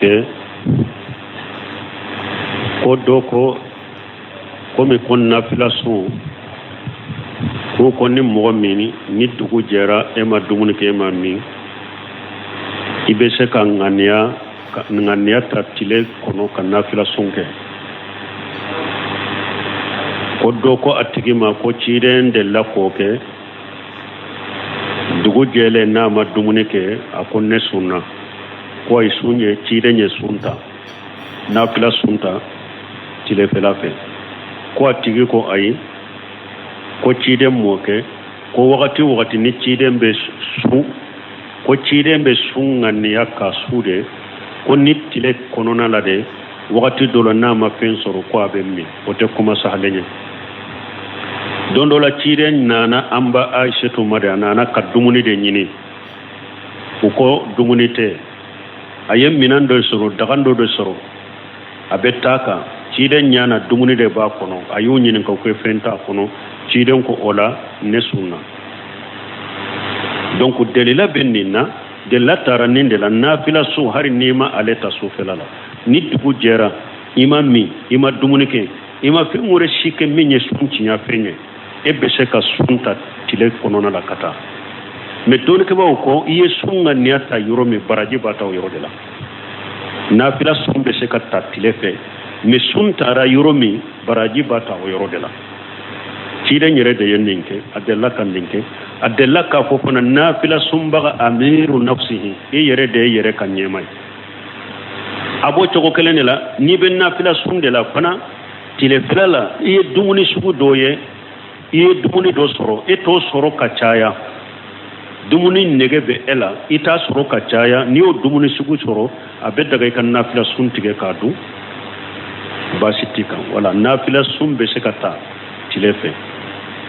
Kɛ ko dɔ ko komi ko nafila sun ko ko ni mɔgɔ min ni dugu jɛra e ma dumuni kɛ, e ma min, i bɛ se ka ŋaniya ta tile kɔnɔ ka nafila sun kɛ. Ko dɔ ko a tigi ma ko ciden delila k'o kɛ, dugu jɛlen n'a ma dumuni kɛ, a ko ne sunna. Ko a ye sun ye, ciden ye sun ta, nafila sun ta tilefɛla fɛ. Ko a tigi ko ayi, ko ciden m'o kɛ. Ko wagati wagati ni ciden bɛ sun, ko ciden bɛ sun ŋaniya ka sun de. Ko ni tile kɔnɔna la de, wagati dɔ la n'a ma fɛn sɔrɔ, ko a bɛ min. O tɛ kuma sahalen ye. Don dɔ la, ciden nana an ba Ayisetu ma de, a nana ka dumuni de ɲini. U ko dumuni tɛ. A ye minɛn dɔ sɔrɔ, dagan dɔ de sɔrɔ, a bɛ taa kan. Ciden ɲa na dumuni de b'a kɔnɔ. A y'u ɲininka ko fɛn t'a kɔnɔ. Ciden ko o la ne sunna. Donc delila bɛ nin na, delila taara nin de la. Nafila sun, hari n'i ma ale ta sufɛla la, ni dugu jɛra, i ma min, i ma dumuni kɛ, i ma fɛn wɛrɛ si kɛ min ye sun tiɲɛ fɛn ye, e bɛ se ka sun ta tile kɔnɔna la ka taa. Mais dɔnnikɛbaaw ko i ye sun ŋaniya ta yɔrɔ min, baraji b'a ta o yɔrɔ de la. Nafila sun bɛ se ka ta tile fɛ, mais sun tara yɔrɔ min, baraji b'a ta o yɔrɔ de la. Ciden yɛrɛ de ye nin kɛ, a delila ka nin kɛ. A delila k'a fɔ fana nafila sunbaga amiru nafsihi, i yɛrɛ de ye yɛrɛ ka ɲɛma ye. A b'o cogo kelen de la, n'i bɛ nafila sun de la fana tilefɛla la, i ye dumuni sugu dɔ ye, i ye dumuni dɔ sɔrɔ, e t'o sɔrɔ ka caya, dumuni nege bɛ e la, i t'a sɔrɔ ka caya, n'i y'o dumuni sugu sɔrɔ, a bɛ daga i ka nafila sun tigɛ k'a dun, baasi t'i kan. Wala nafila sun bɛ se ka ta tile fɛ.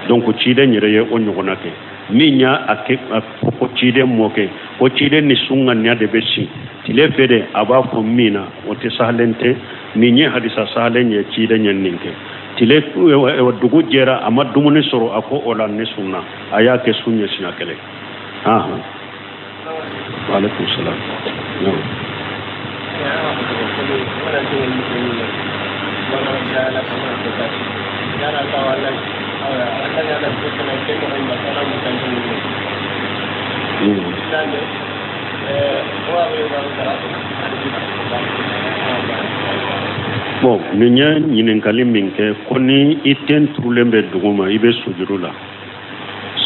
Donc ciden yɛrɛ ye o ɲɔgɔnna kɛ. Min y'a a kɛ a fɔ ko ciden m'o kɛ, ko ciden ni sun ŋaniya de bɛ si tile fɛ de, a b'a fɔ min na o tɛ sahalen tɛ. Nin ye hadisa sahalen ye, ciden ye nin kɛ. Tile dugu jɛra, a ma dumuni sɔrɔ, a ko o la ne sunna. A y'a kɛ sun ye siɲɛ kelen. Ahan, waaleykum salaam. Bon, nin ye ɲininkali min kɛ ko ni i ten turulen bɛ dugu ma, i bɛ sujuru la,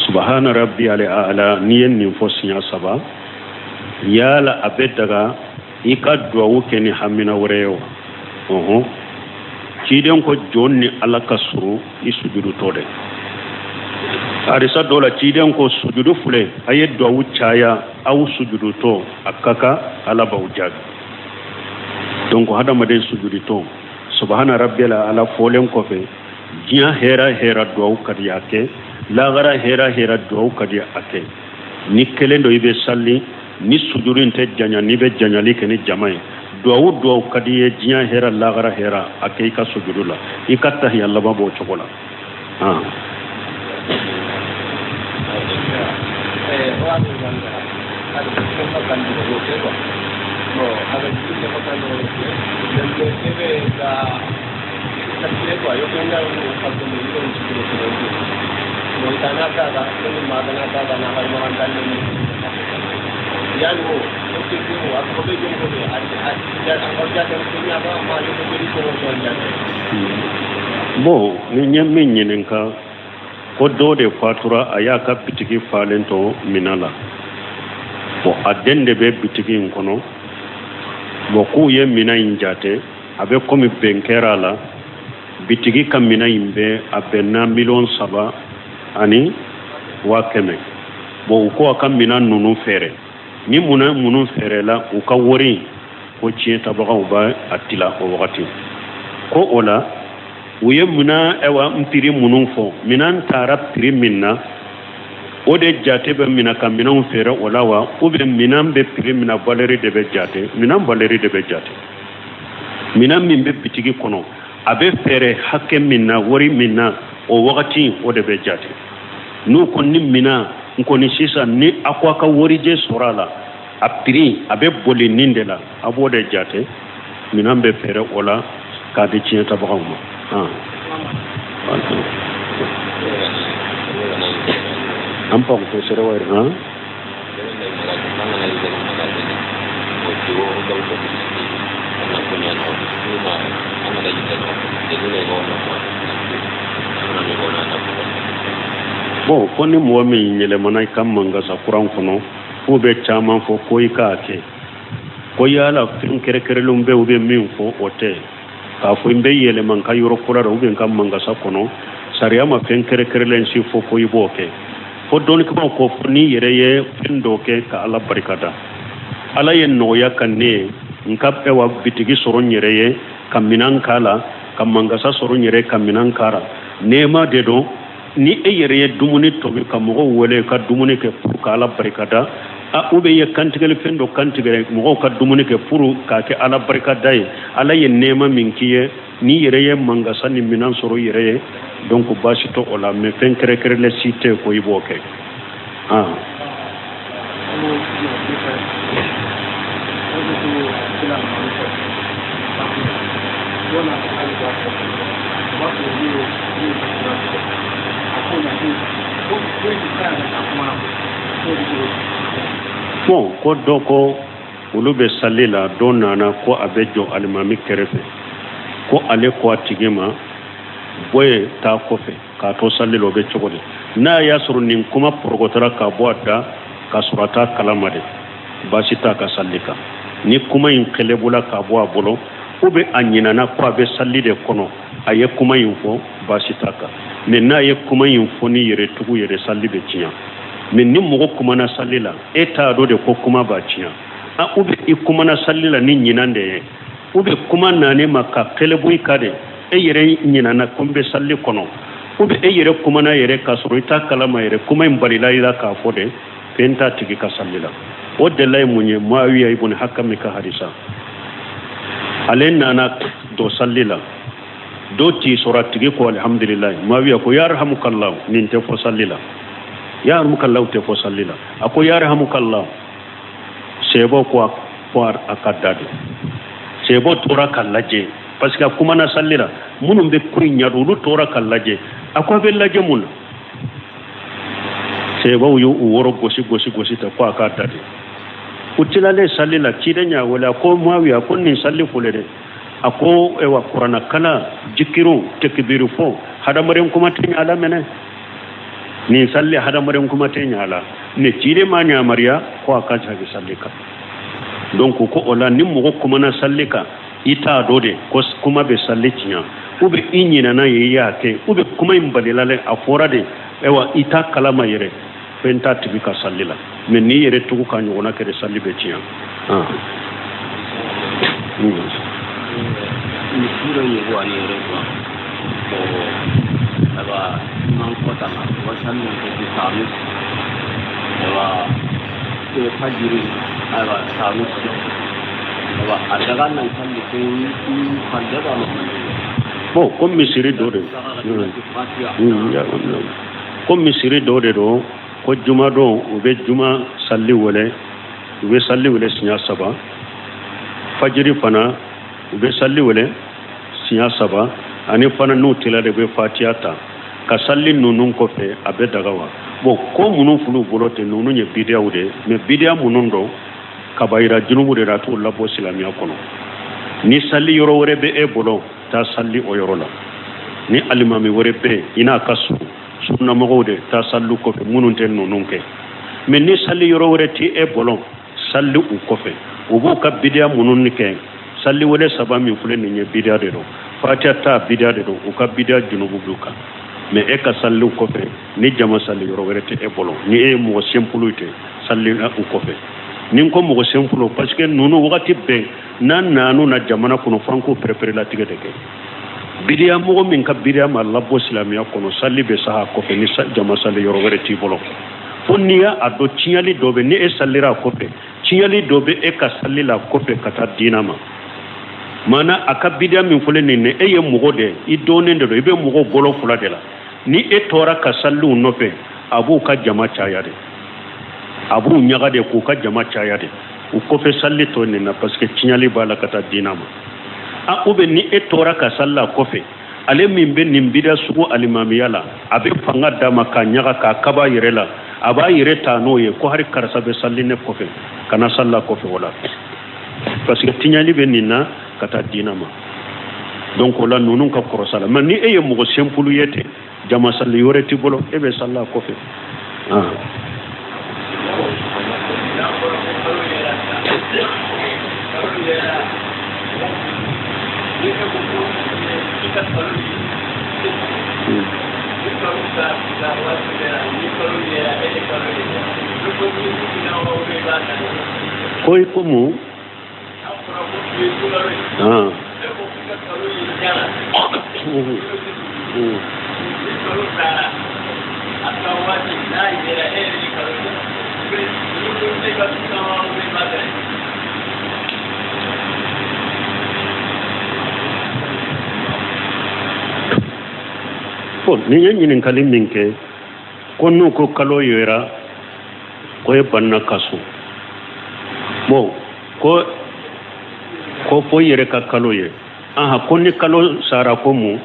subahana rabbi al a'la, n'i ye nin fɔ siɲɛ saba, yala a bɛ daga i ka duwawu kɛ ni hamina wɛrɛ ye wa? Ɔhɔn, ciden ko jɔn ni Ala ka surun i sujudutɔ dɛ. Hadisa dɔ la, ciden ko sujudu filɛ, a ye duwawu caya aw sujudutɔ, a ka kan Ala b'aw jaabi. Donc hadamaden sujudutɔ, subahana rabbiyal a'la fɔlen kɔfɛ, diɲɛ hɛra hɛra duwawu ka di a kɛ, lagara hɛra hɛra duwawu ka di a kɛ. Ni kelen don i bɛ sali, ni sujuru in tɛ janya, n'i bɛ janyali kɛ ni jama ye, duwawu duwawu ka di ye, diɲɛ hɛra lagara hɛra, a kɛ i ka sujuru la, i ka tahiya laban b'o cogo la. Bon, ni ye min ɲininka ko dɔ de fatura, a y'a ka bitigi falen to minan la. Bon, a den de bɛ bitigi in kɔnɔ. Bon, k'u ye minan in jate, a bɛ komi bɛn kɛra a la, bitigi ka minan in bɛ a bɛnna 3,100,000. Bon, u ko a ka minan ninnu feere. Ni minan minnu feerela, u ka wari ko tiɲɛtabagaw b'a a tila o wagati. Ko o la u ye minan ɛwa n piri minnu fɔ, minan taara piri min na, o de jate bɛ mina ka minɛnw feere o la wa, ou bien minan bɛ piri min na, valeur de bɛ jate? Minan valeur de bɛ jate. Minan min bɛ bitigi kɔnɔ, a bɛ feere hakɛ min na, wari min na o wagati, o de bɛ jate. N'u ko ni minan n kɔni sisan ni a ko a ka warijɛ sɔrɔ a la. A prix a bɛ boli nin de la, a b'o de jate, minɛn bɛ feere o la k'a di tiɲɛtabagaw ma. An pa ko sere wɛrɛ han. Bon, ko ni mɔgɔ min yɛlɛmana i ka mangasa kuran kɔnɔ, k'u bɛ caman fɔ ko i k'a kɛ, ko yala fɛn kɛrɛnkɛrɛnlenw bɛ u bɛ min fɔ, o tɛ k'a fɔ n bɛ yɛlɛma n ka yɔrɔ kura la ou bien n ka mangasa kɔnɔ. Sariya ma fɛn kɛrɛnkɛrɛnlen si fɔ ko i b'o kɛ. Fo dɔnnikɛbaaw ko fo n'i yɛrɛ ye fɛn dɔ kɛ ka Ala barika da. Ala ye nɔgɔya ka ne ye, n ka ɛwa bitigi sɔrɔ n yɛrɛ ye ka minan k'a la, ka mangasa sɔrɔ n yɛrɛ ka minan k'a la, nɛɛma de don. Ni e yɛrɛ ye dumuni tobi ka mɔgɔw wele ka dumuni kɛ pour ka Ala barika da, a ou bien ye kantigɛli fɛn dɔ kantigɛ mɔgɔw ka dumuni kɛ pour k'a kɛ Ala barika da ye, Ala ye nɛɛma min k'i ye, n'i yɛrɛ ye mangasa ni minan sɔrɔ i yɛrɛ ye, donc baasi tɛ o la. Mais fɛn kɛrɛnkɛrɛnlen si tɛ ko i b'o kɛ. Ah, bon, ko dɔ ko olu bɛ sali la, dɔ nana ko a bɛ jɔ alimami kɛrɛfɛ, ko ale ko a tigi ma bɔ yen, taa kɔfɛ, k'a to sali la, o bɛ cogo di? N'a y'a sɔrɔ nin kuma porokotora ka bɔ a da k'a sɔrɔ a t'a kalama de, baasi t'a ka sali kan. Ni kuma in kɛlɛbɔla ka bɔ a bolo, ou bien a ɲinana ko a bɛ sali de kɔnɔ, a ye kuma in fɔ, baasi t'a kan. Mais n'a ye kuma in fɔ ni yɛrɛ tugu yɛrɛ, sali bɛ tiɲɛ. Mais ni mɔgɔ kumana sali la, e t'a dɔn de ko kuma b'a tiɲɛ, a ou bien i kumana sali la ni ɲinan de ye, ou bien kuma nanen ma ka kɛlɛbɔ i kan de, e yɛrɛ ɲinana ko n bɛ sali kɔnɔ, ou bien e yɛrɛ kumana yɛrɛ k'a sɔrɔ i t'a kalama yɛrɛ, kuma in balila i la k'a fɔ de, fɛn t'a tigi ka sali la. O delila ye mun ye? Muawiya ibn Hakami ka hadisa. Ale nana don sali la, dɔ t'i sɔrɔ, a tigi ko alhamdulilayi. Muawiya ko yarhamukallahu, nin tɛ fɔ sali la, yarhamukallahu tɛ fɔ sali la. A ko yarhamukallahu, sɛbɔ ko ko a ka da de. Sɛbɔ tora ka lajɛ parce que a kumana sali la, minnu bɛ ko in ɲɛdɔn, olu tora ka lajɛ. A ko a bɛ lajɛ mun na? Sɛbɛw y'u woro gosi gosi gosi ta ko a k'a da de. U tilalen sali la, ciden y'a wele, a ko Muawiya, ko nin sali fɔlɔ dɛ. A ko ewa kuranna kalan, jikiru, tekibiru fɔ, hadamaden kuma tɛ ɲa la mɛnɛ nin sali, hadamaden kuma tɛ ɲa la ne. Ciden ma yamaruya ko a ka jagi sali kan. Donc ko o la, ni mɔgɔ kumana sali kan, i t'a dɔn de ko kuma bɛ sali tiɲɛ, ou bien i ɲinana ye i y'a kɛ, ou bien kuma in balila dɛ, a fɔra de, ayiwa, i t'a kalama yɛrɛ, fɛn t'a tigi ka sali la. Mais n'i yɛrɛ tugu ka ɲɔgɔnna kɛ de, sali bɛ tiɲɛ. Misi dɔ ɲɛbɔ ani yɛrɛ kuwa ayiwa man kɔta la wasa min kɛ saamu ayiwa fajiri ayiwa saamu ayiwa a daga nan kan de ko fande ba ma. Bon, ko misiri dɔ de, ko misiri dɔ de don, ko jumadon u bɛ juma sali wele, u bɛ sali wele siɲɛ saba, fajiri fana u bɛ sali wele siɲɛ saba, ani fana n'u tila de bɛ fatiya ta ka sali ninnu kɔfɛ, a bɛ daga wa? Bon, ko minnu fil'u bolo ten, ninnu ye bidiyaw de ye. Mais bidiya minnu don, kabayira junubu de la, a t'u labɔ silamɛya kɔnɔ. Ni sali yɔrɔ wɛrɛ bɛ e bolo, taa sali o yɔrɔ la. Ni alimami wɛrɛ bɛ yen i n'a ka surun, sunnamɔgɔw de, taa saliw kɔfɛ minnu tɛ ninnu kɛ. Mais ni sali yɔrɔ wɛrɛ tɛ e bolo, sali u kɔfɛ, u b'u ka bidiya minnu kɛ. Sali wele saba min filɛ nin ye, bidiya de don. Fatiya ta, bidiya de don. U ka bidiya junubu b'u kan. Mais e ka saliw kɔfɛ, ni jama sali yɔrɔ wɛrɛ tɛ e bolo, ni e ye mɔgɔ simple tɛ, sali u kɔfɛ. Ni n ko mɔgɔ simple, parce que ninnu wagati bɛɛ n'a nanu na jamana kɔnɔ, f'an k'o pereperelatigɛ de kɛ. Bidiya mɔgɔ min ka bidiya ma labɔ silamɛya kɔnɔ, sali bɛ saha kɔfɛ ni jama sali yɔrɔ wɛrɛ t'i bolo. Fo n'i y'a dɔn tiɲɛli dɔ bɛ, ni e salira a kɔfɛ, tiɲɛli dɔ bɛ e ka sali la kɔfɛ ka taa diina ma. Maana a ka bidiya min filɛ nin ye, e ye mɔgɔ de ye, i dɔnnen de don, i bɛ mɔgɔw bolo fila de la. Ni e tora ka saliw nɔfɛ, a b'u ka jama caya de. A b'u ɲaga de k'u ka jama caya de, u kɔfɛ salli to nin na, parce que tiɲɛli b'a la ka taa diina ma. A ou bien ni e tora ka salli a kɔfɛ, ale min bɛ nin bida sugu alimamiya la, a bɛ fanga d'a ma k'a ɲaga k'a kaba yɛrɛ la, a b'a yɛrɛ ta n'o ye ko hari karisa bɛ salli ne kɔfɛ, kana salli a kɔfɛ o la, parce que tiɲɛli bɛ nin na ka taa diina ma. Donc o la ninnu ka kɔrɔsa la. Mais ni e ye mɔgɔ simple ye ten, jama salli wɛrɛ t'i bolo, e bɛ salli a kɔfɛ. Ko i ko mun? Bon, nin ye ɲininkali min kɛ ko n'u ko kalo yera ko e banna ka sun, bon, ko fo i yɛrɛ ka kalo ye. Aha, ko ni kalo sara ko mun?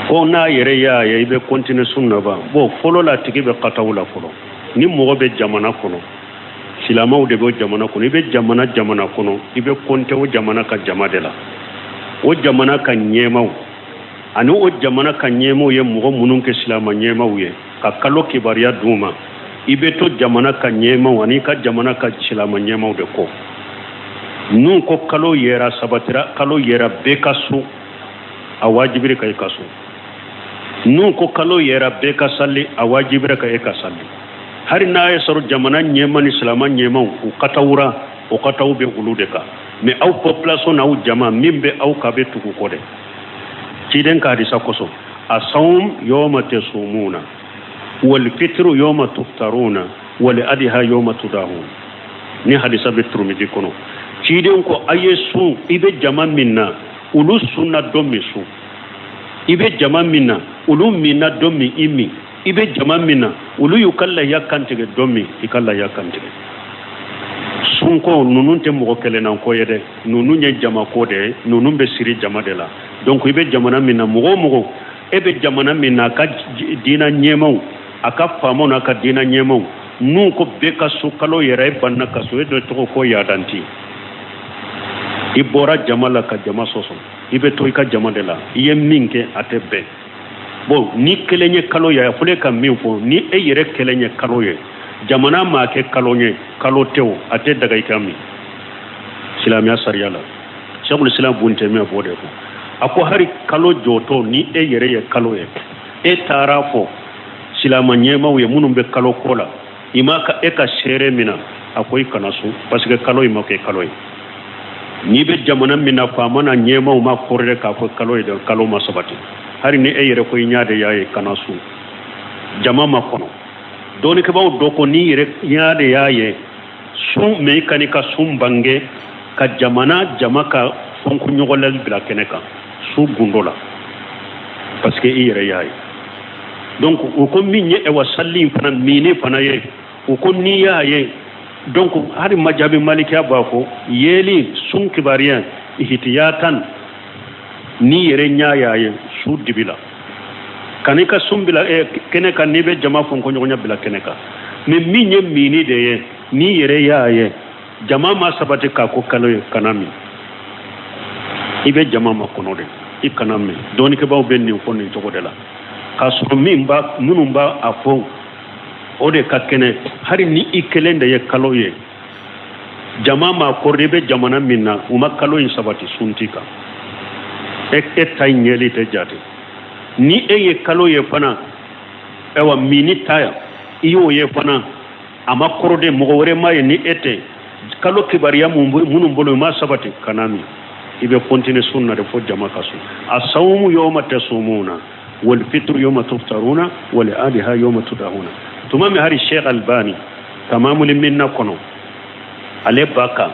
Ko n'a yɛrɛ y'a ye, i bɛ continuer sun na ba. Bon, fɔlɔ la, tigi bɛ kataw la fɔlɔ. Ni mɔgɔ bɛ jamana kɔnɔ, silamɛw de bɛ jamana kɔnɔ, i bɛ jamana kɔnɔ, i bɛ compter o jamana ka jama de la, o jamana ka ɲɛmaw ani o jamana ka ɲɛmaw ye mɔgɔ minnu kɛ silamɛ ɲɛmaw ye ka kalo kibaruya d'u ma. I bɛ to jamana ka ɲɛmaw ani i ka jamana ka silamɛ ɲɛmaw de kɔ. N'u ko kalo yera, sabatira, kalo yera, bɛɛ ka sun, a wajibira ka i ka sun. N'u ko kalo yera, bɛɛ ka sali, a wajibira ka e ka sali. Hari n'a ye sɔrɔ jamana ɲɛma ni silama ɲɛmaw u katawura, o kataw bɛ olu de kan, mais aw population n'aw jama min bɛ aw kan bɛ tugu kɔ dɛ. Ciden ka hadisa kosɔn: asawm yawma tasumuna wal fitru yawma tuftaruna wal adha yawma tudahun. Ni hadisa bɛ Turumidi kɔnɔ. Ciden ko a ye sun, i bɛ jama min na, olu sunna don min, sun. I bɛ jama min na, olu minna don min, i min. I bɛ jama min na, olu y'u ka lahiya kantigɛ don min, i ka lahiya kantigɛ. Sunko ninnu tɛ mɔgɔ kelenna ko ye dɛ, ninnu ye jamako de ye, ninnu bɛ siri jama de la. Donc i bɛ jamana min na, mɔgɔ o mɔgɔ e bɛ jamana min na, a ka diina ɲɛmaw, a ka faamaw n'a ka diina ɲɛmaw, n'u ko bɛɛ ka sun, kalo yɛrɛ, e banna ka sun, e de tɔgɔ ko yadanti. I bɔra jama la ka jama sɔsɔ, i bɛ to i ka jama de la. I ye min kɛ, a tɛ bɛn. Bon, ni kelen ye kalo ye, a fɔlen ka min fɔ, ni e yɛrɛ kelen ye kalo ye, jamana maa kɛ kalo ye, kalo tɛ o, a tɛ daga i ka min silamɛya sariya la. Sɛkul Islam Bun Taymiya b'o de fɔ. A ko hari kalo jɔtɔ, ni e yɛrɛ ye kalo ye, e taara fɔ silamɛ ɲɛmaw ye minnu bɛ kalo ko la, i ma ka e ka seere mina, a ko i kana sun, parce que kalo in ma kɛ kalo ye. N'i bɛ jamana min na, faama na ɲɛmaw ma kɔrɔdɛ k'a fɔ kalo ye dɛ, kalo ma sabati. Hari ni e yɛrɛ ko i ɲa de y'a ye, kana sun, jama ma kɔnɔ. Dɔnnikɛbaaw dɔ ko n'i yɛrɛ ɲa de y'a ye, sun, mais i kan'i ka sun bange ka jamana jama ka fɔnko ɲɔgɔnlali bila kɛnɛ kan su gundo la, parce que i yɛrɛ y'a ye. Donc u ko min ye ɛwa sali in fana minni fana ye, u ko n'i y'a ye, donc hali majabi malikiya b'a fɔ yeli sun kibaruya ihtiyatan, n'i yɛrɛ ɲa y'a ye su dibi la, kan'i ka sun bila kɛnɛ kan, n'i bɛ jama fɔ ko ɲɔgɔnya bila kɛnɛ kan. Mais min ye minni de ye, n'i yɛrɛ y'a ye jama ma sabati k'a ko kalo ye, kana min. I bɛ jama ma kɔnɔ de, i kana min. Dɔnnikɛbaaw bɛ nin fɔ nin cogo de la, k'a sɔrɔ min b'a minnu b'a a fɔ o de ka kɛnɛ. Hali ni i kelen de ye kalo ye, jama ma kɔrɔ, i bɛ jamana min na, u ma kalo in sabati, sun t'i kan, e ta in ɲɛli tɛ jate. Ni e ye kalo ye fana, ayiwa, minni ta yan, i y'o ye fana, a ma kɔrɔ de, mɔgɔ wɛrɛ ma ye ni e tɛ, kalo kibaruya minnu bolo, u ma sabati, kana min. I bɛ continuer sun na de fo jama ka sun. Asawmu yawma tasumuna wal fitru yawma tuftaruna wal adha yawma tudahuna. Tuma min hari Sheikh Albani Tamamul Minna kɔnɔ, ale ba kan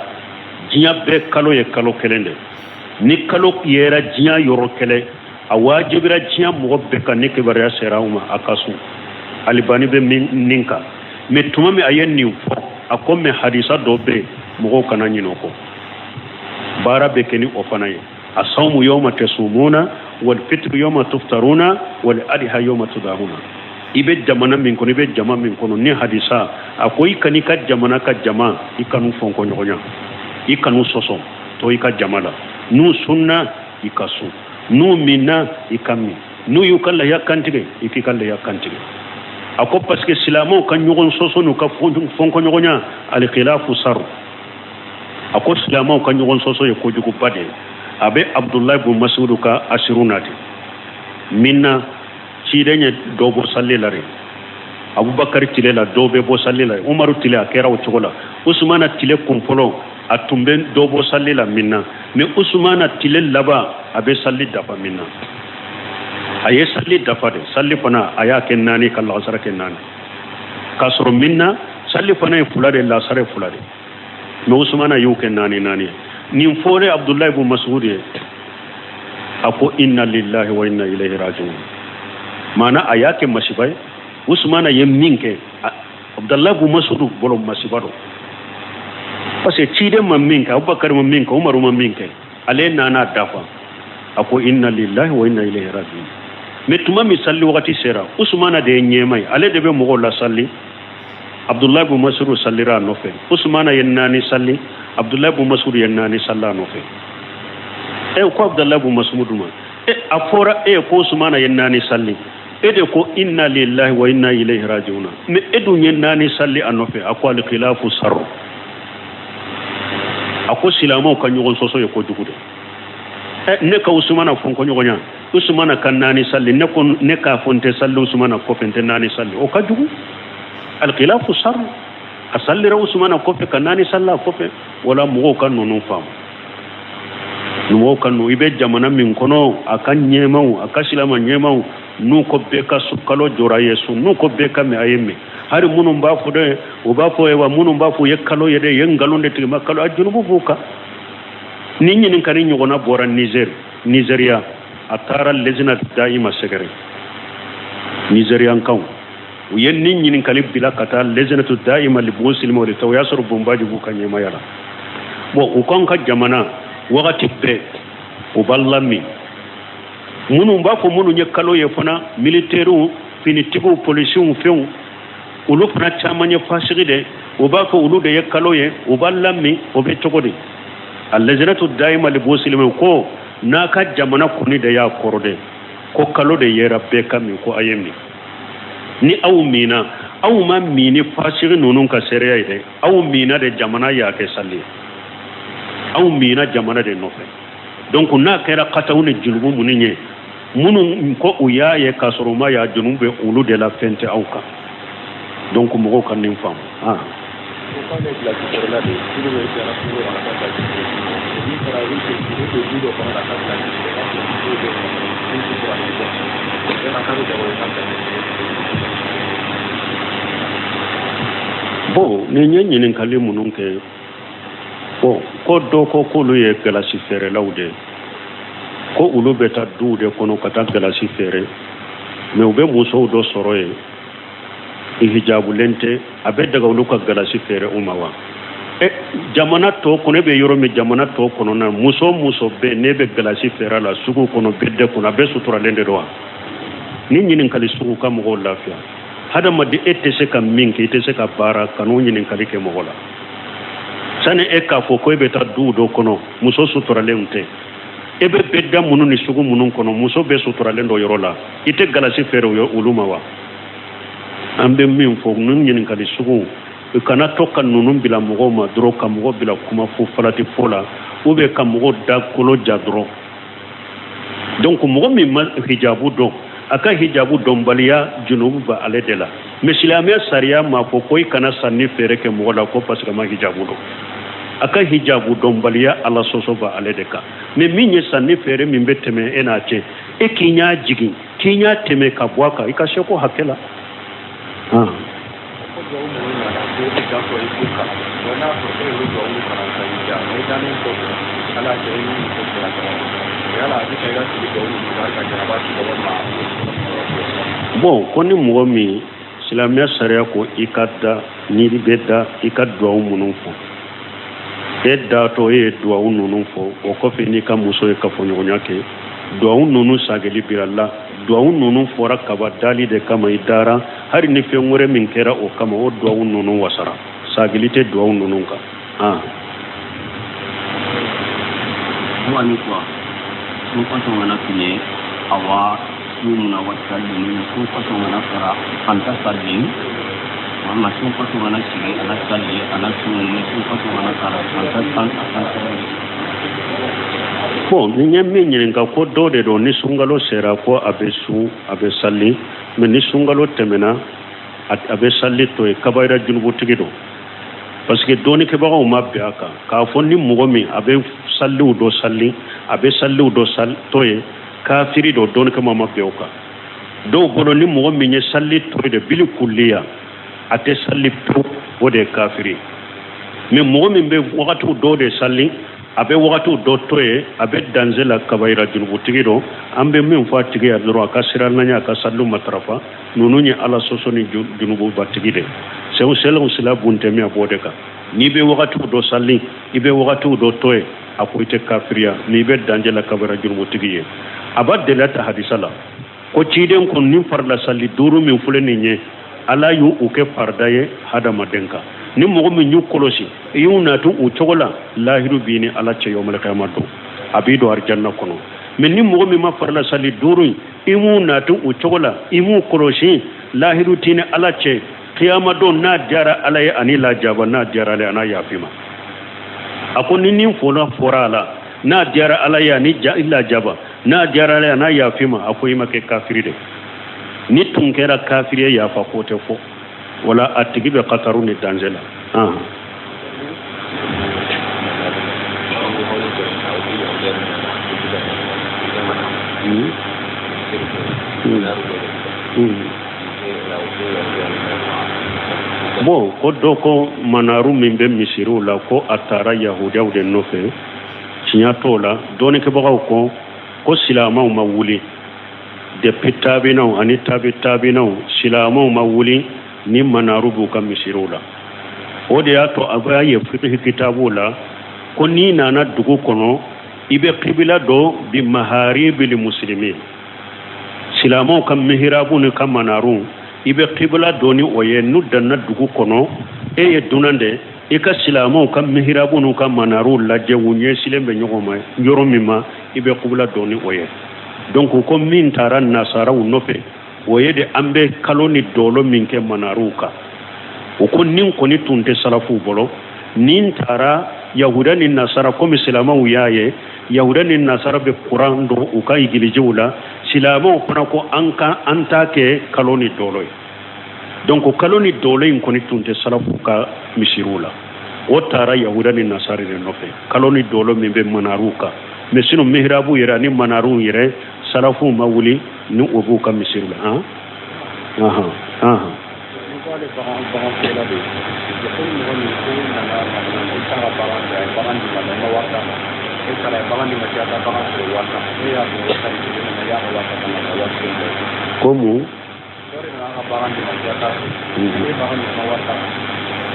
diɲɛ bɛɛ kalo ye kalo kelen de. Ni kalo yera diɲɛ yɔrɔ kelen, A wajibira diɲɛ mɔgɔ bɛɛ kan ni kibaruya sera aw ma a ka sun. Alibani bɛ min nin kan, mais tuma min a ye nin fɔ, a ko mais hadisa dɔ bɛ yen, mɔgɔw kana ɲinɛ o kɔ. Baara bɛ kɛ ni o fana ye. Asawmu yawma tasumuna wal fitru yawma tuftaruna wal adha yawma tudahuna. I bɛ jamana min kɔnɔ, i bɛ jama min kɔnɔ, ni hadisa a ko i kan'i ka jamana ka jama, i kan'u fɔnkɔɲɔgɔnya, i kan'u sɔsɔ, to i ka jama la. N'u sunna, i ka sun. N'u minna, i ka min. N'u y'u ka lahiya kantigɛ, i k'i ka lahiya kantigɛ. A ko parce que silamɛw ka ɲɔgɔn sɔsɔ n'u ka fɔnkɔɲɔgɔnya, alikhilafu saru. A ko silamɛw ka ɲɔgɔn sɔsɔ ye kojuguba de ye. A bɛ Abudulayi bun Masudu ka asiru na de min na ciden ye dɔ bɔ sali la de. Abubakari tile la dɔw bɛ bɔ sali la, Umaru tile a kɛra o cogo la, Usumana tile kunfɔlɔ a tun bɛ dɔ bɔ sali la min na, mais Usumana tile laban a bɛ sali dafa min na. A ye sali dafa de, sali fana a y'a kɛ 4 ka lagasara kɛ 4, k'a sɔrɔ min na sali fana ye 2 de, lasara ye 2 de, mais Usumana y'o kɛ 4 4 ye. Nin fɔra Abudulayi bun Masudi ye, a ko inna lillahi wa inna ilayhi rajiun. Maana a y'a kɛ masiba ye. Usumana ye min kɛ Abudulayi bun Masudu bolo masiba don, parce que ciden ma min kɛ, Abubakar ma min kɛ, Umaru ma min kɛ, ale nana dafa. A ko inna lillahi wa inna ilayhi rajiun. Mais tuma min sali wagati sera, Usumana de ye ɲɛma ye, ale de bɛ mɔgɔw lasali. Abudulayi bun Masudu salira a nɔfɛ. Usumana ye 4 sali, Abudulayi bun Masudu ye 4 sali a nɔfɛ. E ko Abudulayi bun Masudu ma, e a fɔra e ko Usumana ye 4 sali, e de ko inna lillahi wa inna ilayhi rajiun, mais e dun ye 4 sali a nɔfɛ. A ko alikhilafu sarru. A ko silamɛw ka ɲɔgɔn sɔsɔ ye kojugu de. Ne ka Usumana fɔnkɔɲɔgɔnya, Usumana ka 4 sali, ne ko ne k'a fɔ n tɛ sali Usumana kɔfɛ, n tɛ 4 sali, o ka jugu. Alikhilafu sarru. A salira Usumana kɔfɛ ka 4 sali a kɔfɛ. Wala mɔgɔw ka ninnu faamu, mɔgɔw ka ninnu. I bɛ jamana min kɔnɔ, a ka ɲɛmaw, a ka silama ɲɛmaw, n'u ko bɛɛ ka sun, kalo jɔra a ye sun, n'u ko bɛɛ ka min, a ye min. Hali minnu b'a fɔ dɛ, u b'a fɔ wa minnu b'a fɔ u ye kalo ye dɛ, u ye nkalon de tigɛ ma kalo, a junubu b'u kan. Ni ɲininkali ɲɔgɔnna bɔra Niger, Nizeriya, a taara lezina dayima sɛgɛrɛ Nizeriyankaw, u ye ni ɲininkali bila ka taa lezinatu dayima libugu silima de ta, o y'a sɔrɔ bonbaji b'u ka ɲɛmaya la. Bon, u k'an ka jamana wagati bɛɛ u b'a lamin. Minnu b'a fɔ minnu ye kalo ye fana, militɛriw, finitigiw, polisiw, fɛnw, olu fana caman ye fasigi de, u b'a fɔ olu de ye kalo ye, u b'a lamin. O bɛ cogo di? A lezinatu dayima libugu silima ko n'a ka jamana kɔni de y'a kɔrɔ de ko kalo de yera bɛɛ ka min, ko a ye min. Ni aw minna, aw ma min ni fasigi ninnu ka seereya ye dɛ, aw minna de jamana y'a kɛ sali ye, aw minna jamana de nɔfɛ. Donc n'a kɛra kataw ni junubu minnu ye, minnu ko u y'a ye k'a sɔrɔ u ma y'a, junubu bɛ olu de la, fɛn tɛ aw kan. Donc mɔgɔw ka nin faamu. Bon, nin ye ɲininkali minnu kɛ, bon, ko dɔ ko k'olu ye galasi feerelaw de ye, ko olu bɛ taa duw de kɔnɔ ka taa galasi feere, mais u bɛ musow dɔ sɔrɔ yen hijabulen tɛ, a bɛ daga olu ka galasi feere u ma wa? Jamana tɔ kɔnɔ, e bɛ yɔrɔ min, jamana tɔ kɔnɔna, muso muso bɛ ne bɛ galasi feere la sugu kɔnɔ, bɛɛ de kɔnɔ, a bɛɛ suturalen de don wa? Ni ɲininkali sugu ka mɔgɔw lafiya. Hadamaden e tɛ se ka min kɛ, i tɛ se ka baara, kan'o ɲininkali kɛ mɔgɔ la. Sani e k'a fɔ ko e bɛ taa duw dɔ kɔnɔ, muso suturalenw tɛ, e bɛ bɛɛ da minnu ni sugu minnu kɔnɔ, muso bɛɛ suturalen dɔ yɔrɔ la, i tɛ galasi feere olu ma wa? An bɛ min fɔ, ninnu ɲininkali sugu, u kana to ka ninnu bila mɔgɔw ma dɔrɔn, ka mɔgɔ bila kuma fo falati fo la, ou bien ka mɔgɔ da kolo ja dɔrɔn. Donc mɔgɔ min ma hijabu dɔn, a ka hijabu dɔnbaliya junubu bɛ ale de la. Mais silamɛya sariya m'a fɔ ko i kana sanni feere kɛ mɔgɔ la ko parce que ma hijabu dɔn. A ka hijabu dɔnbaliya ala sɔsɔ bɛ ale de kan. Mais min ye sanni feere min bɛ tɛmɛ e n'a cɛ, e k'i ɲa jigin, k'i ɲa tɛmɛ ka bɔ a kan, i ka seko hakɛ la. da tɔ i k'u kalan. Bon, n'a sɔrɔ e y'olu duwawu kalan sa i ja, i dalen kɔfɛ Ala y'a kɛ i ni muso sera ɲɔgɔn ma, yala a bɛ ka i ka sigi duwawu ninnu ka janaba tigɛ walima a b'o? Bon, ko ni mɔgɔ min silamɛya sariya ko i ka da, n'i bɛ da i ka duwawu minnu fɔ, e datɔ e ye duwawu ninnu fɔ, o kɔfɛ n'i ka muso ye kafoɲɔgɔnya kɛ, duwawu ninnu sageli bira la. Duwawu ninnu fɔra kaba dali de kama, i dara, hali ni fɛn wɛrɛ min kɛra o kama, o duwawu ninnu wasara, sageli tɛ duwawu ninnu kan. Ah. Huwa ni kuwa sun kɔsɔn kana tun awa su munna wa salli sun kɔsɔn kana fara an ta salli walima sun kɔsɔn kana sigi ana salli ana sun ni sun kɔsɔn kana fara an ta an ta salli. Bon, ni ye min ɲininka ko dɔ de don, ni sunkalo sera ko a bɛ sun, a bɛ sali, mais ni sunkalo tɛmɛna a bɛ sali to yen, kabayira junubutigi don. Parce que dɔnnikɛbagaw ma bɛn a kan k'a fɔ ni mɔgɔ min a bɛ saliw dɔ sali, a bɛ saliw dɔ to yen, kafiri don. Dɔnnikɛbagaw ma bɛn o kan. Dɔw bolo ni mɔgɔ min ye sali to yen de bili kulliya, a tɛ sali pewu, o de ye kafiri. Mais mɔgɔ min bɛ wagatiw dɔw de sali, a bɛ wagatiw dɔ to yen, a bɛ danger la, kabayira junubutigi don. An bɛ min fɔ a tigi ye dɔrɔn, a ka siran na ɲɛ, a ka saliw matarafa. Ninnu ye Ala sɔsɔ ni junububatigi de sɛw sɛlɛw sila buntɛmi a b'o de kan. N'i bɛ wagatiw dɔ sali, i bɛ wagatiw dɔ to yen, a ko i tɛ kafiriya, mais i bɛ danger la, kabayira junubutigi ye. A b'a deli ta hadisa la ko ciden ko ni farila sali duuru min filɛ nin ye, Ala y'u u kɛ farida ye hadamaden kan. Ni mɔgɔ min y'u kɔlɔsi, i y'u natu u cogo la, lahiru b'i ni Ala cɛ yɔmɛlɛ kiyama don, a b'i don arijanna kɔnɔ. Mais ni mɔgɔ min ma farila sali duuru in, i m'u natu u cogo la, i m'u kɔlɔsi, lahiru t'i ni Ala cɛ kiyama don. N'a diyara Ala ye ani lajaba, n'a diyara Ala ye a n'a yafi ma. A ko ni nin fɔra a la, n'a diyara Ala ye ani lajaba, n'a diyara Ala ye a n'a yafi ma, a ko i ma kɛ kafiri de. Ni tun kɛra kafiri ye, yafa ko tɛ fɔ wala, a tigi bɛ kataru ni danger la. Bon, ko dɔ ko manaru min bɛ misiriw la, ko a taara yahudiyaw de nɔfɛ. Tiɲɛ t'o la. Dɔnnikɛbagaw ko silamɛw ma wuli depuis tabinaw ani tabi tabinaw, silamɛw ma wuli ni manaru b'u ka misiriw la. O de y'a to a b'a ye fiqh kitabu la ko n'i nana dugu kɔnɔ, i bɛ kibila dɔ bi maharibil muslimin, silamɛw ka mihirabu ni ka manaru, i bɛ kibila dɔ ni o ye. N'u danna dugu kɔnɔ, e ye dunan de, i ka silamɛw ka mihirabu n'u ka manaru lajɛ, u ɲɛsilen bɛ ɲɔgɔn ma yɔrɔ min ma, i bɛ kibila dɔ ni o ye. Donc ko min taara nasaraw nɔfɛ, o ye de an bɛ kalo ni dɔlɔ min kɛ manaruw kan. O ko nin kɔni tun tɛ salafuw bolo. Nin taara yahuda ni nasara, komi silamɛw y'a ye yahuda ni nasara bɛ kuran don u ka igilijiw la, silamɛw fana ko an ka an t'a kɛ kalo ni dɔlɔ ye. Donc kalo ni dɔlɔ in kɔni tun tɛ salafuw ka misiriw la, o taara yahuda ni nasara de nɔfɛ, kalo ni dɔlɔ min bɛ manaruw kan. Mais sinon mihrabu yɛrɛ ani manaruw yɛrɛ, salafuw ma wuli ni o b'u ka misiriw la. Han ahan ahan. Ni ko ale bagan feerela de ye, ko ni mɔgɔ min ko nana Madina, i t'a ka bagan fɛ, a ye bagan d'i ma, i ma wari d'a ma, e taara a ye bagan d'i ma, k'i ka taa bagan feere 10,000, e y'a dɔn 11,000 nana, i y'a ka 10,000 d'a ma, 50,000 bɔ. Ko mun? Dɔ de nana ka bagan d'i ma k'i ka taa feere, e ye bagan d'i ma, wari d'a ma,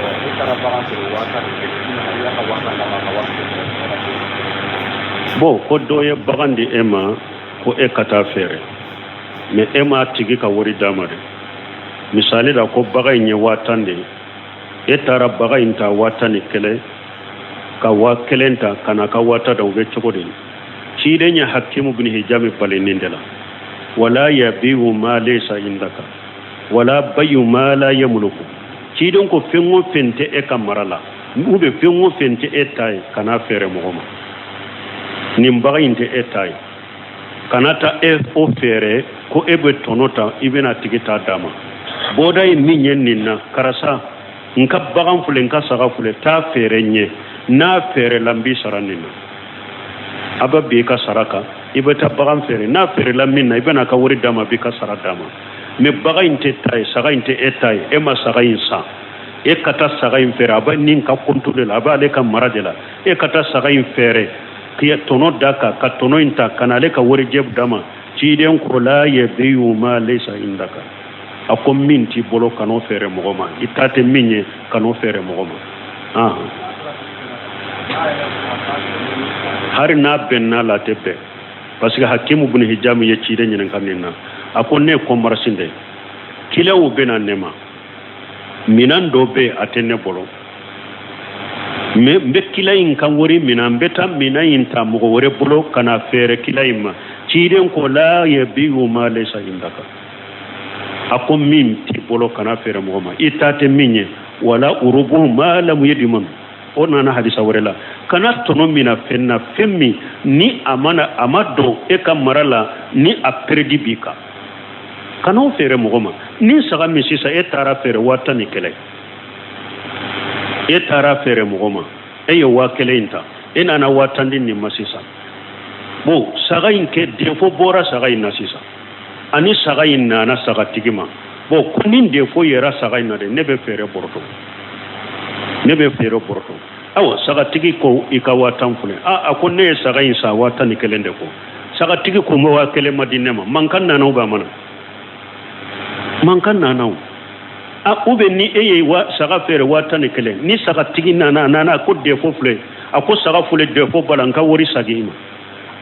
e taara bagan feere 11,000, i nana i y'a ka 10,000 d'a ma, ka 50,000 bɔ. Bon, ko dɔ ye bagan di e ma ko e ka taa feere, mais e m'a tigi ka wari d'a ma dɛ. Misali la, ko bagan in ye 10,000 de ye, e taara bagan in ta 11,000, ka 5,000 ta ka na ka 10,000 da, o bɛ cogo di? Ciden ye Hakimu bin Hijami bali nin de la: wala yabiu ma laysa indaka wala bayu ma la yamluku. Ciden ko fɛn o fɛn tɛ e ka mara la, ou bien fɛn o fɛn tɛ e ta ye, kana feere mɔgɔ ma. Nin bagan in tɛ e ta ye, kana ta e o feere ko e bɛ tɔnɔ ta, i bɛna tigi ta d'a ma. Bɔda ye min ye nin na, karisa, n ka bagan filɛ, n ka saga filɛ, taa feere n ye, n'a feerela n b'i sara nin na. A bɛ bin i ka sara kan, i bɛ taa bagan feere, n'a feerela min na, i bɛna ka wari d'a ma, a b'i ka sara d'a ma. Mais bagan in tɛ ta ye, saga in tɛ e ta ye, e ma saga in san. E ka taa saga in feere, a bɛ nin ka contrôle la, a b'ale ka mara de la. E ka taa saga in feere k'i tɔnɔ d'a kan, ka tɔnɔ in ta ka na ale ka warijɛ d'a ma. Ciden ko la yabiyu ma laysa indaka, a ko min t'i bolo kan'o feere mɔgɔ ma, i ta tɛ min ye kan'o feere mɔgɔ ma. Hari n'a bɛnna la, a tɛ bɛn, parce que Hakimu bin Hijamu ye ciden ɲininka nin na. A ko ne ye commerçant de ye, kiliyanw bɛ na ne ma, minan dɔ bɛ yen a tɛ ne bolo, mais n bɛ kiliyan in ka wari minɛ, n bɛ taa minan in ta mɔgɔ wɛrɛ bolo ka na feere kiliyan in ma. Ciden ko la yabiyu ma laysa indaka, a ko min t'i bolo kana feere mɔgɔ ma, i ta tɛ min ye. Wala urubu ma lam yadman, o nana hadisa wɛrɛ la, kana tɔnɔ mina fɛn na, fɛn min ni a mana a ma don e ka mara la, ni a peredi b'i kan, kan'o feere mɔgɔ ma. Ni saga min sisan e taara feere 11,000, e taara feere mɔgɔ ma, e ye 1000 in ta, e nana 10,000 di nin ma sisan. Bon, saga in kɛ défaut bɔra saga in na sisan, ani saga in nana sagatigi ma. Bon, ko ni défaut yera saga in na de, ne bɛ feere bɔrɔtɔ, ne bɛ feere bɔrɔtɔ. Awa, sagatigi ko i ka 10,000 filɛ. A a ko ne ye saga in san 11,000 de ko. Sagatigi ko ma 1000 ma di ne ma. Mankan nana, u b'a mana mankan nana o. A ou bien ni e ye wa saga feere 11,000, ni sagatigi nana, a nana ko défaut filɛ, a ko saga filɛ, défaut b'a la, n ka wari sagin i ma.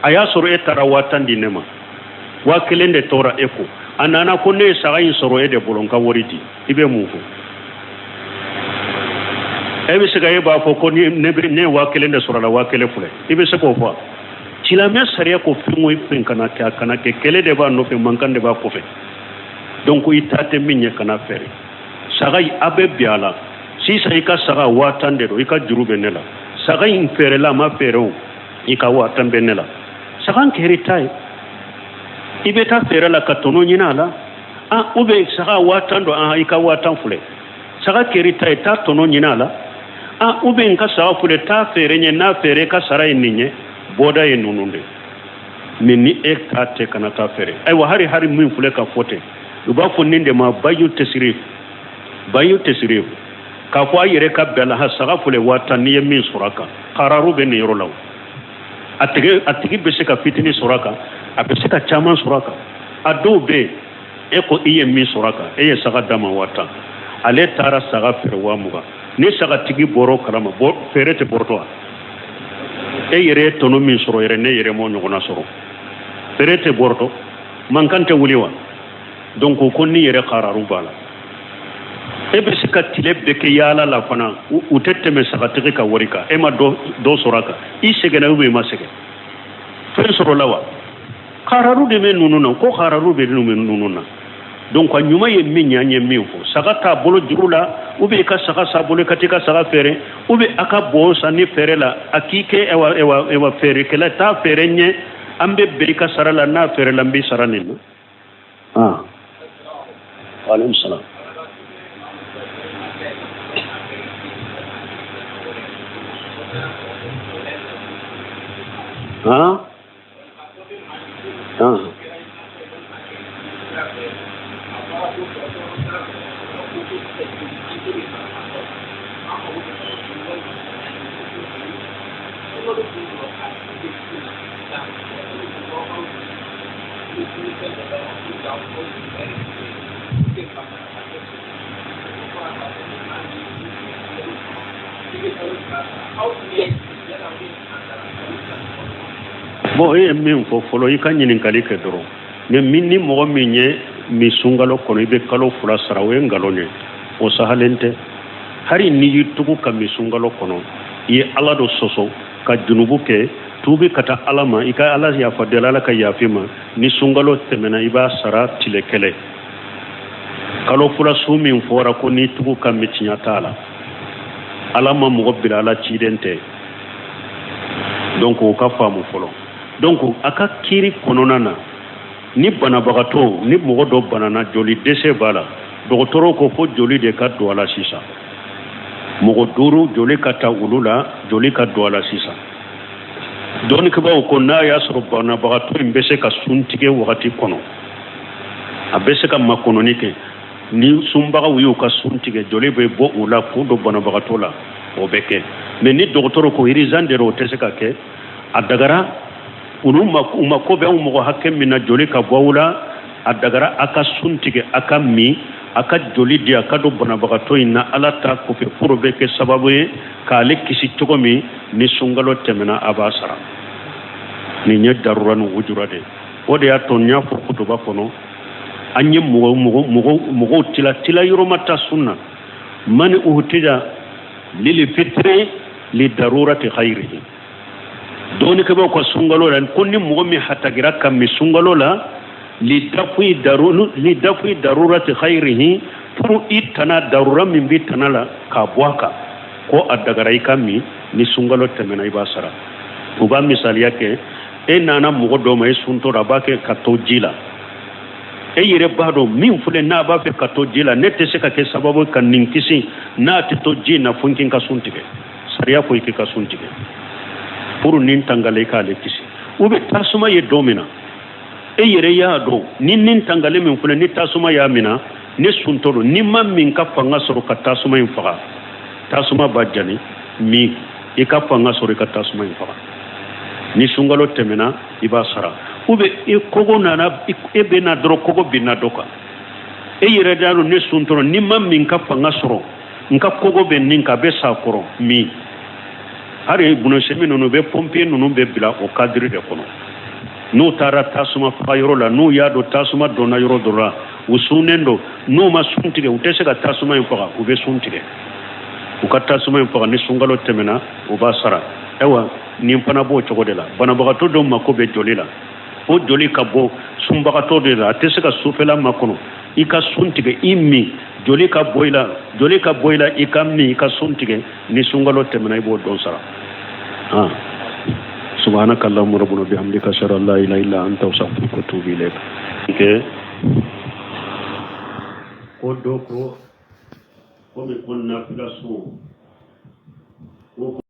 A y'a sɔrɔ e taara 10,000 di ne ma, 1000 de tora e ko. A nana ko ne ye saga in sɔrɔ e de bolo, n ka wari di. I bɛ mun fɔ? E bɛ se ka e b'a fɔ ko ne ne ye 1000 de sɔrɔ a la, 1000 filɛ. I bɛ se k'o fɔ? Silamɛya sariya ko fɛn o fɛn kana kɛ, a kana kɛ, kɛlɛ de b'a nɔfɛ, mankan de b'a kɔfɛ. Donc i ta tɛ min ye kana feere. Saga in a bɛ bin a la sisan, i ka saga 10,000 de don, i ka juru bɛ ne la. Saga in feerela a ma feere o, i ka 10,000 bɛ ne la. Saga kɛra i ta ye, i bɛ taa feere la ka tɔnɔ ɲini a la. Ah, ou bien saga 10,000 don, ah, i ka 10,000 filɛ, saga kɛra i ta ye, taa tɔnɔ ɲini a la. Ah, ou bien n ka saga filɛ, taa feere ɲɛ, n'a feere ka sara ye nin ye, bɔda ye ninnu de. Mais ni e ta tɛ, kana taa feere. Ayiwa, hari min filɛ ka fɔ ten, u b'a fɔ nin de ma bayu tesirif, bayu tesirif, k'a fɔ a yɛrɛ ka bɛn la, ha, saga filɛ 10,000, n'i ye min sɔrɔ a kan, kararu bɛ nin yɔrɔ la. O a tigi bɛ se ka fitini sɔrɔ a kan, a bɛ se ka caman sɔrɔ a kan. A dɔw bɛ yen, e ko i ye min sɔrɔ a kan, e ye saga d'a ma 10,000, ale taara saga feere 20,000. Ni sagatigi bɔra o kalama, feere tɛ bɔrɔtɔ wa? E yɛrɛ ye tɔnɔ min sɔrɔ yɛrɛ, ne yɛrɛ m'o ɲɔgɔnna sɔrɔ. Feere tɛ bɔrɔtɔ, mankan tɛ wuli wa? Donc ko ni yɛrɛ kararu b'a la, e bɛ se ka tile bɛɛ kɛ yaala la fana, u tɛ tɛmɛ sagatigi ka wari kan. E ma dɔ sɔrɔ a kan, i sɛgɛnna ou bien i ma sɛgɛn, fɛn sɔrɔla wa? Kararu de bɛ ninnu na, ko kararu bɛ ninnu na. Donc a ɲuman ye min ye, an ye min fɔ, saga t'a bolo juru la, ou bien i ka saga s'a bolo, i ka t'i ka saga feere, ou bien a ka bɔn sanni feere la, a k'i kɛ ewa ewa ewa feerekɛla, taa feere ɲɛ, an bɛ bɛn i ka sara la, n'a feere la n b'i sara nin na. Ah, waaleykum salaam. Ah, ah. Bon, e ye min fɔ fɔlɔ, i ka ɲininkali kɛ dɔrɔn. Mais min ni mɔgɔ min ye min sunkalo kɔnɔ, i bɛ kalo 2 sara, o ye nkalon ye, o sahalen tɛ. Hari n'i y'i tugu ka min sunkalo kɔnɔ, i ye Ala dɔ sɔsɔ ka junubu kɛ, tuubi ka taa Ala ma, i ka Ala yafa deli, Ala ka yafa i ma. Ni sunkalo tɛmɛna, i b'a sara tile kelen. Kalo 2 sun min fɔra ko n'i tugu ka min, tiɲɛ t'a la. Ala ma mɔgɔ bila, Ala ciden tɛ. Donc o ka faamu fɔlɔ. Donc a ka kiri kɔnɔna na, ni banabagatɔ, ni mɔgɔ dɔ banana, joli dɛsɛ b'a la, dɔgɔtɔrɔw ko fo joli de ka don a la sisan, mɔgɔ 5 joli ka ta olu la, joli ka don a la sisan. Dɔnnikɛbaaw ko n'a y'a sɔrɔ banabagatɔ in bɛ se ka sun tigɛ wagati kɔnɔ, a bɛ se ka makɔnɔni kɛ. Ni sunbagaw y'u ka sun tigɛ, joli bɛ bɔ u la k'u don banabagatɔ la, o bɛ kɛ. Mais ni dɔgɔtɔrɔ ko urgent de, o tɛ se ka kɛ. A dagara olu ma, u mako bɛ anw mɔgɔ hakɛ min na joli ka bɔ aw la, a dagara a ka sun tigɛ, a ka min, a ka joli di, a ka don banabagatɔ in na. Ala ta kɔfɛ, furu bɛ kɛ sababu ye k'ale kisi cogo min. Ni sunkalo tɛmɛna, a b'a sara. Nin ye darura ni ujura de ye. O de y'a to n y'a fɔ kutuba kɔnɔ, an ye mɔgɔ mɔgɔ mɔgɔ mɔgɔw tila tila yɔrɔ ma ta sun na. Mani uhtija lili fitiri li darurati khayrihi, dɔɔnikɛbaw ka sunkalo la, ko ni mɔgɔ min hatagira ka min sunkalo la, li dafi daru li dafi darurati khayrihi, pour i tana darura min b'i tana la k'a bɔ a kan, ko a dagara i ka min. Ni sunkalo tɛmɛna, i b'a sara. U b'a misaliya kɛ, e nana mɔgɔ dɔ ma, e suntɔ, a b'a kɛ ka to ji la. E yɛrɛ b'a dɔn min filɛ n'a b'a fɛ ka to ji la, ne tɛ se ka kɛ sababu ka nin kisi n'a tɛ to ji na, fo n k'i ka sun tigɛ. Sariya ko i k'i ka sun tigɛ pour nin tangale i k'ale kisi. U bɛ tasuma ye don min na, e yɛrɛ y'a dɔn ni nin tangale min filɛ, ni tasuma y'a minɛ, ne suntɔ don, ni ma min ka fanga sɔrɔ ka tasuma in faga, tasuma b'a jani min, i ka fanga sɔrɔ i ka tasuma in faga. Ni sunkalo tɛmɛna, i b'a sara. Ou bien i kogo nana, e bɛ na dɔrɔn, kogo binna dɔ kan, e yɛrɛ y'a dɔn ne suntɔ, ni ma min ka fanga sɔrɔ n ka kogo bɛ nin kan, a bɛ sa kɔrɔ min. Hali bunasemi ninnu bɛ, pompier ninnu bɛ bila o cadre de kɔnɔ. N'u taara tasuma faga yɔrɔ la, n'u y'a dɔn tasuma donna yɔrɔ dɔ la, u sunnen don, n'u ma sun tigɛ, u tɛ se ka tasuma in faga, u bɛ sun tigɛ, u ka tasuma in faga. Ni sunkalo tɛmɛna, u b'a sara. Ayiwa, nin fana b'o cogo de la. Banabagatɔ dɔw mako bɛ joli la, o joli ka bɔ sunbagatɔ de la, a tɛ se ka sufɛla makɔnɔ. I ka sun tigɛ, i min, joli ka bɔ i la, joli ka bɔ i la, i ka min, i ka sun tigɛ. Ni sunkalo tɛmɛna, i b'o dɔn sara. Ah, subhanaka allahumma rabbana bihamdika, ashhadu an la ilaha illa anta, astaghfiruka wa atubu ilayk. Ke ko dɔ ko komi ko nafila sun.